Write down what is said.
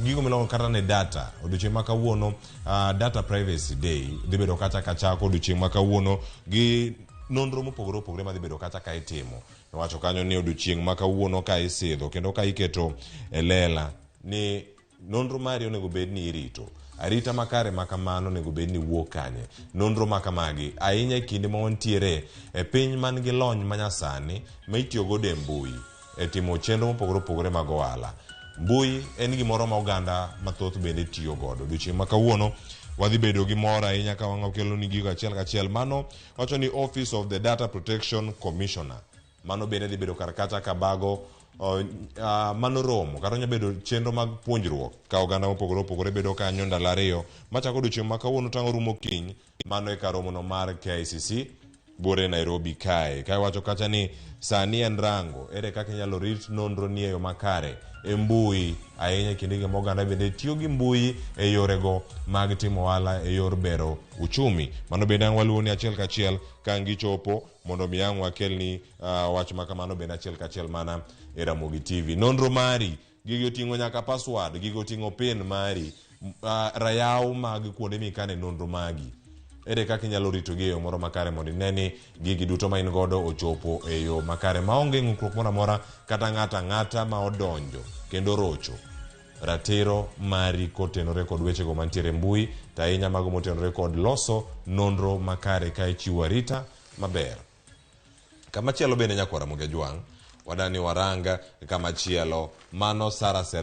Gigo miluongo kata ni data. Odiochieng' ma kawuono Data Privacy Day dhi bedo kacha kachako odiochieng' ma kawuono gi nonro mopogore opogore madhi bedo kacha ka itimo. Nowacho kanyo ni odiochieng' ma kawuono ka isidho kendo ka iketo e lela ni nonro mari onego bed ni irito. Arita makare ma kamano onego bed ni wuok kanye? Nonro ma kamagi, ahinya e kinde ma wantiere e piny man gi lony manyasani ma itiyo godo e mbui e timo chenro mopogore opogore mag ohala. Mbui en gimoro ma oganda mathoth bende tiyo godo. Odiochieng' ma kawuono wadhi bedo gi mor ahinya ka wang' wakeloni gigo achiel kachiel. Mano wacho ni Office of the Data Protection Commissioner. Mano bende dhi bedo kar kacha ka bago mano romo kata onya bedo chenro mag puonjruok ka oganda mopogore opogore bedo kanyo ndalo ariyo machako odiochieng' ma kawuono tang'o rumo kiny. Mano e kar romono mar KICC buore Nairobi kae. Ka iwacho kacha ni sani en rango ere kaka inyalo rit nonro ni e yo makare e mbui ahinya e kindegi ma oganda bende tiyo gi mbui e yorego mag timo ohala e yor bero uchumi. Mano bende ang' waluwo ni achiel kachiel ka ang' gichopo mondo mi ang' wakelni wach ma kamano bende achiel kachiel mana e Ramogi TV. Nonro mari, gigi oting'o nyaka password, gigi oting'o pin mari, rayaw mag kuonde mikane nonro magi. Ere kaka inyalo ritogi e yo moro makare mondo ine ni gigi duto ma in godo ochopo e yo makare maonge ng'ukruok moro amora kata ng'ato ang'ata ma odonjo kendo rocho ratiro mari kotenore kod wechego mantiere e mbui to ahinya mago motenore kod loso nonro makare ka ichiwo arita maber. Kamachielo bende nyakwar Ramogi Ajwang', wadani warang kamachielo mano Sarah Sere.